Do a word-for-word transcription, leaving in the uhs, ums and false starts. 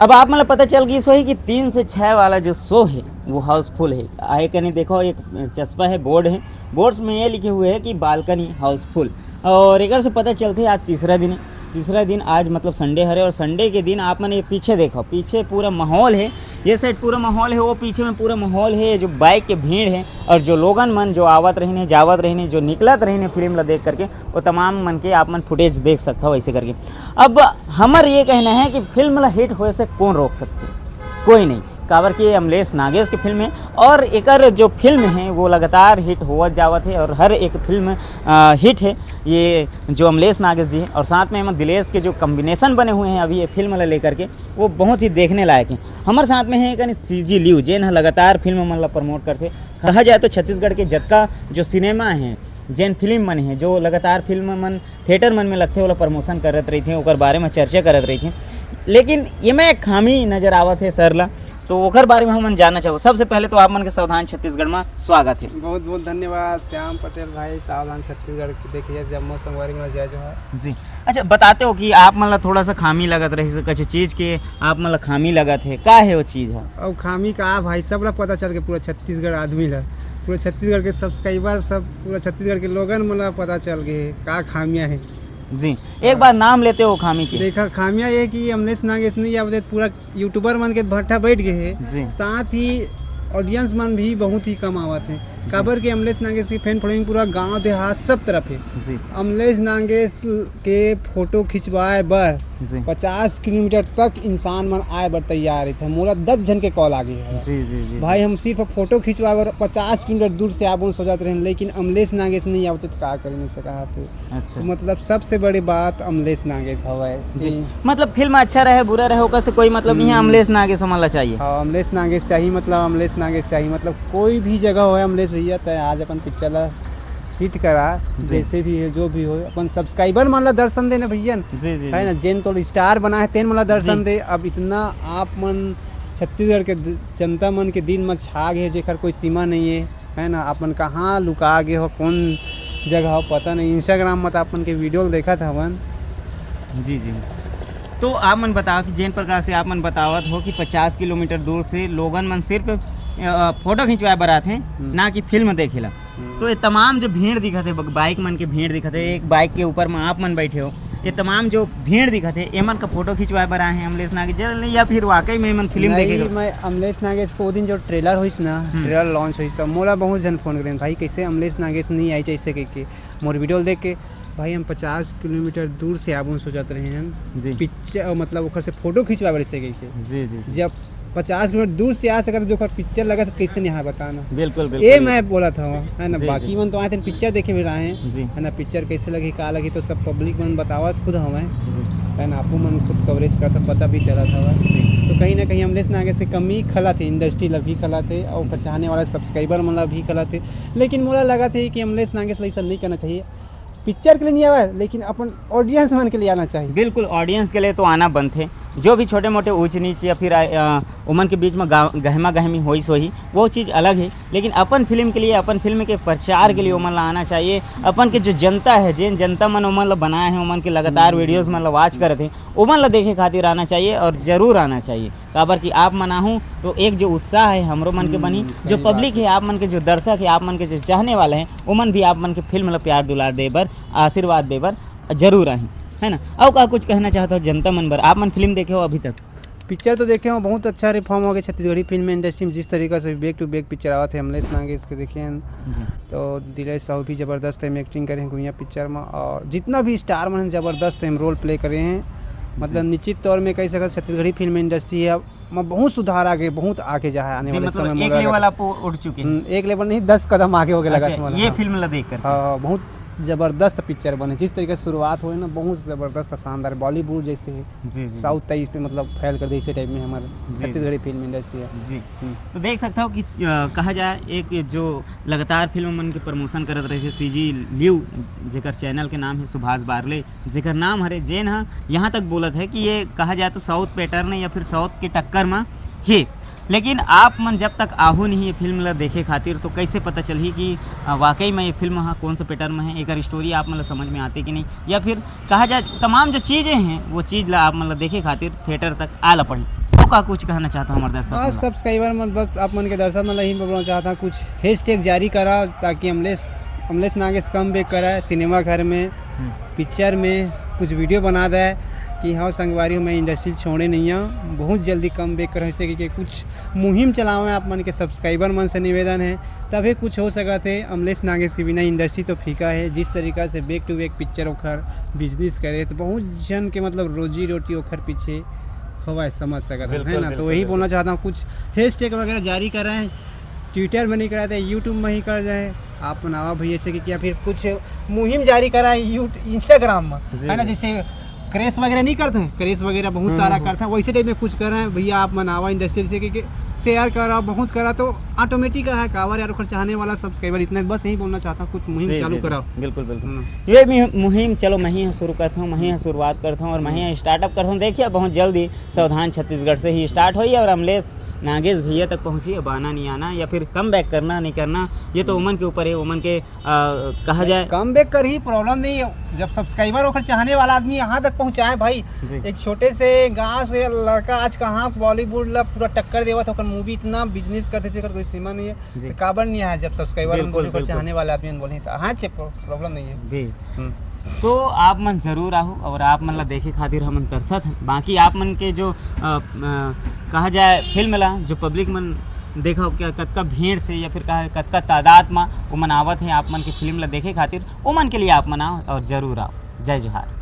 अब आप मन ल पता चल गई होही कि तीन से छः वाला जो शो है वो हाउसफुल है। आए कने देखो, एक चस्पा है, बोर्ड है, बोर्ड में ये लिखे हुए है कि बालकनी हाउसफुल। और एक से पता चलते आज तीसरा दिन है। तीसरा दिन आज मतलब संडे हरे, और संडे के दिन आप मन ये पीछे देखो, पीछे पूरा माहौल है, ये साइड पूरा माहौल है, वो पीछे में पूरा माहौल है, जो बाइक के भीड़ है और जो लोगन मन जो आवत रहिन हे, जावत रहिन हे, जो निकलत रहिन हे फिल्म ला देख करके, वो तमाम मन के आप मन फुटेज देख सकता हो ऐसे करके। अब हमर ये कहना है कि फिल्म ला हिट होए से कौन रोक सकते? कोई नहीं, काबर कि ये अमलेश नागेश की फिल्म है और एकर जो फिल्म है वो लगातार हिट होवत जावत है और हर एक फिल्म हिट है। ये जो अमलेश नागेश जी है और साथ में दिलेश के जो कॉम्बिनेशन बने हुए हैं अभी ये फिल्म ला लेकर के, वो बहुत ही देखने लायक है। हमारे साथ में है कनी सीजी लियो, जेन लगातार फिल्म मन ला प्रमोट करते। कहा जाए तो छत्तीसगढ़ के जतका जो सिनेमा है, जेन फिल्म मन है, जो लगातार फिल्म मन थिएटर मन में लगते, ओला प्रमोशन करत रहिथे, ओकर बारे में चर्चा करत रहिथे। लेकिन ये में एक खामी नजर आवत है सर ला, तो ओकर बारे में हमन जानना चाहबो। सबसे पहले तो आप मन के सावधान छत्तीसगढ़ में स्वागत है। बहुत बहुत धन्यवाद श्याम पटेल भाई, सावधान छत्तीसगढ़ के देखिए जम्मो संगवारी मन जय जोहार। जी, अच्छा बताते हो कि आप मन ला थोड़ा सा खामी लगत रही कुछ चीज के, आप मन ला खामी लगत है, का है वो चीज है? अब खामी का भाई, सब ला पता चल के पूरा छत्तीसगढ़ आदमी ला, पूरा छत्तीसगढ़ के सब्सक्राइबर सब, पूरा छत्तीसगढ़ के लोगन मन ला पता चल गए का खामियां है। जी, एक बार नाम लेते हो खामी के। देखा, खामियां ये कि अमलेश नागेश नहीं आवत है, पूरा यूट्यूबर मन के भट्ठा बैठ गए है। जी। साथ ही ऑडियंस मन भी बहुत ही कम आवत है, काबर के अमलेश नागेश के फैन फॉलोइंग पूरा गांव देहात सब तरफ है। जी। अमलेश नागेश के फोटो खिंचवाए बर जी। पचास किलोमीटर तक इंसान मन आए बर तैयार रहिथे। मोला दस झन के कॉल आ गई है। जी, जी, जी, भाई, जी। हम सिर्फ फोटो खिंचवाए बर पचास किलोमीटर दूर से आबो सोचत रहे, लेकिन अमलेश नागेश नहीं आवत तो का करे नहीं सका थे। अच्छा। तो मतलब सबसे बड़ी बात अमलेश नागेश हवय। जी। कि मतलब फिल्म अच्छा रहे बुरा रहे ओकर से कोई मतलब नहीं है, हम्म। अमलेश नागेश हमन ला चाहिए। हाँ, अमलेश नागेश चाहिए, मतलब अमलेश नागेश चाहिए, मतलब कोई भी जगह होय अमलेश भैया, तय आज अपन पिक्चर ला हिट करा, जी। जैसे भी हो, जो भी हो, अपन सब्सक्राइबर मन ला दर्शन देना भैया न। जी, जी, है जी। ना, जेन तो स्टार बना है तेन मन ला दर्शन जी। दे। अब इतना आप मन छत्तीसगढ़ के द-, जनता मन के दिल में छा गए, जेकर कोई सीमा नहीं है, है ना। आप मन कहाँ लुका गए हो, कौन जगह हो, पता नहीं। इंस्टाग्राम में तो आप मन के वीडियो देखत हवन। जी, जी। तो आप मन बताओ कि जेन प्रकार से आप मन बतावत हो कि पचास किलोमीटर दूर से लोगन मन सिर्फ, अ, फोटो खिंचवाए बर आथे, हम्म। ना कि फिल्म देखे ला। हम्म। तो ये तमाम जो भीड़ दिखत है, ब-, बाइक मन के भीड़ दिखत है, एक बाइक के ऊपर में आप मन बैठे हो, ये तमाम जो भीड़ दिखत है, एमन का फोटो खिंचवाए बर आए हैं अमलेश नागेश जी, या फिर वाकई में एमन फिल्म नहीं, देखे? मैं अमलेश नागेश को वो दिन जो ट्रेलर होइस ना, हम्म। ट्रेलर लॉन्च होइस, तो मोला बहुत जन फोन करें, "भाई, कैसे अमलेश नागेश नहीं आई जैसे कह के मोर वीडियो देख के?" भाई, हम पचास किलोमीटर दूर से आबो सोचत रहे हैं जी। पिक्चर, मतलब ओकर से फोटो खिंचवा बर से कह के। जी, जी, जी। जब पचास किलोमीटर दूर से आ सकत, जो ओकर पिक्चर लगा तो कैसे नहीं आए बताना। बिल्कुल, बिल्कुल, ए बिल्कुल। मैं बोला था, है ना, जी, बाकी जी। मन तो आए थे पिक्चर देखे भी रहे हैं, जी। है ना, पिक्चर कैसे लगी, का लगी, तो सब पब्लिक मन बतावत खुद हमें, जी। है ना, आपको मन खुद कवरेज करता पता भी चला था। जी। तो कहीं ना कहीं अमलेश नागेश से कमी खला थे, इंडस्ट्री ला भी खला थे और ओकर चाहने वाला सब्सक्राइबर मन ला भी खला थे, लेकिन मोला लगा थे कि अमलेश नागेश ला ऐसा नहीं करना चाहिए। पिक्चर के लिए नहीं आवा, लेकिन अपन ऑडियंस मन के लिए आना चाहिए। बिल्कुल, ऑडियंस के लिए तो आना बनथे। जो भी छोटे मोटे ऊंच नीच या फिर, अ, ओमन के बीच में गा-, गहमा गहमी होइस होही, वो चीज़ अलग है, लेकिन अपन फिल्म के लिए, अपन फिल्म के प्रचार के लिए ओमन ला आना चाहिए। अपन के जो जनता है, जेन जनता मन ओमन ला बनाए हैं, ओमन के लगातार हम्म। वीडियोज़ मन ला वॉच करत हैं, ओमन ला देखे खातिर आना चाहिए और ज़रूर आना चाहिए। काबर कि आप मन आहू तो एक जो उत्साह है हमरो मन के हम्म, बनी, जो सही पब्लिक बात है, है। आप मन के जो दर्शक है, आप मन के जो चाहने वाले हैं, ओमन भी आप मन के फिल्म ला प्यार दुलार दे बर, आशीर्वाद दे बर जरूर आही, है ना। अउ का कुछ कहना चाहत हो जनता मन बर? आप मन फिल्म देखे हो अभी तक? पिक्चर तो देखे हो, बहुत अच्छा रिफॉर्म हो गया छत्तीसगढ़ी फिल्म इंडस्ट्री में, जिस तरीका से बैक टू बैक पिक्चर आवत है, अमलेश नागेश के देखे हैं, जी। तो दिलेश साहू भी जबरदस्त है, एक्टिंग करे हैं गुइया पिक्चर में, और जितना भी स्टार मन हैं, जबरदस्त है, रोल प्ले करे हैं। मतलब जी। निश्चित तौर में कह सकत छत्तीसगढ़ी फिल्म इंडस्ट्री है अब में बहुत सुधार आगे, बहुत आगे जा है आने जी, वाले मतलब समय में एक अगर लेवल आप उठ चुके हैं। हम्म, एक लेवल नहीं, दस कदम आगे हो गया अच्छा, लगा तुम्हारा। ये हाँ। फिल्म ला देख कर। हाँ, बहुत जबरदस्त पिक्चर बने, जिस तरीके से शुरुआत हुई ना, बहुत जबरदस्त, शानदार, बॉलीवुड जैसे है, जी, जी, जी। साउथ टाइप पे मतलब फैल कर दे इसी टाइप में हमारे जी, जी। छत्तीसगढ़ी फिल्म इंडस्ट्री है। जी। हम्म। तो देख सकता हो कि, अ, कहा जाए, एक जो लगातार फिल्म मन के प्रमोशन करत रहे थे, सीजी लियो, जेकर चैनल के नाम है सुभाष बारले, जेकर नाम हरे, जेन ह यहाँ तक बोलत है कि ये कहा जाए तो साउथ पैटर्न या फिर साउथ के टक्कर में हे। लेकिन आप मन जब तक आहू नहीं ये फिल्म ला देखे खातिर, तो कैसे पता चलही कि, अ, वाकई में ये फिल्म ह कौन से पैटर्न में है, एकर स्टोरी आप मन ला समझ में आते कि नहीं, या फिर कहा जाए तमाम जो चीज़ें हैं वो चीज़ ला आप मन ला देखे खातिर थिएटर तक आला पड़ी। का कुछ कहना चाहता हूँ हमारे दर्शक हाँ मन ला? सब्सक्राइबर मन, बस आप मन के दर्शक मन ला ही बोलना चाहता हूँ, कुछ हैशटैग जारी करा, ताकि अमलेश अमलेश नागेश कम बैक करा है सिनेमा घर में, पिक्चर में कुछ वीडियो बना दे कि हाँ संगवारी, मैं इंडस्ट्री छोड़े नहीं हूँ, बहुत जल्दी कम बैक करा, जैसे कि, कि कुछ मुहिम चलावे। आप मन के सब्सक्राइबर मन से निवेदन है, तभी कुछ हो सकत है। अमलेश नागेश के बिना इंडस्ट्री तो फीका है। जिस तरीका से बैक टू बैक पिक्चर ओखर बिजनेस करे, तो बहुत जन के मतलब रोजी रोटी ओखर पीछे हवा है, समझ सकत है बिल्कुल, है ना। बिल्कुल, तो वही बिल्कुल। बोलना चाहता हूँ, कुछ हैशटैग वगैरह जारी कर रहे हैं, ट्विटर में नहीं कराते, यूट्यूब में ही कर जाए, आप मन आवा भैया से कि क्या फिर कुछ मुहिम जारी करा है यू इंस्टाग्राम में, जी, है ना, जी। जैसे क्रेज वगैरह नहीं करते हैं, क्रेज वगैरह बहुत हम्म, सारा हम्म। करता है, वैसे टाइप में कुछ कर रहे हैं भैया, आप मन आवा इंडस्ट्री से कि शेयर करा, बहुत करा तो ऑटोमेटिक है, कावर यार ओखर चाहने वाला सब्सक्राइबर इतना है। बस यही बोलना चाहता हूँ, कुछ मुहिम जी, चालू जी, जी। कराओ। बिल्कुल, बिल्कुल। हम्म। ये भी मुहिम, चलो मैं ही शुरू करता हूँ, मैं ही शुरुआत करता हूँ और मैं ही स्टार्टअप करता हूँ। देखिए, बहुत जल्दी सावधान छत्तीसगढ़ से ही स्टार्ट होई और अमलेश नागेश भैया तक पहुँची। अब आना नहीं आना या फिर कम बैक करना नहीं करना, ये तो उमन के ऊपर है, उमन के आ, कहा जाए। कम बैक कर ही प्रॉब्लम नहीं है। जब सब्सक्राइबर ओखर चाहने वाला आदमी यहाँ तक पहुँचाए भाई, जी। एक छोटे से गांव से लड़का आज कहाँ बॉलीवुड ला पूरा टक्कर देवत, ओकर मूवी इतना बिजनेस करते थे, कोई सीमा नहीं है। जी। तो काबर नहीं आया जब सब्सक्राइबर बिल्कुल, बोली, ओकर बिल्कुल। चाहने वाला आदमी बोली था, हाँ, चे प्रॉब्लम नहीं है। भी हम्म। तो आप मन जरूर आहो और आप मन ला देखे खातिर हमन तरसत हन। बाकी आप मन के जो अ, अ, कहा जाए फिल्म ला जो पब्लिक मन देखा हो क्या, कतका भीड़ से या फिर कहा कतका तादाद मा ओमन आवत हैं आप मन के फिल्म ला देखे खातिर, ओमन के लिए आप मन आओ और जरूर आओ। जय जोहार।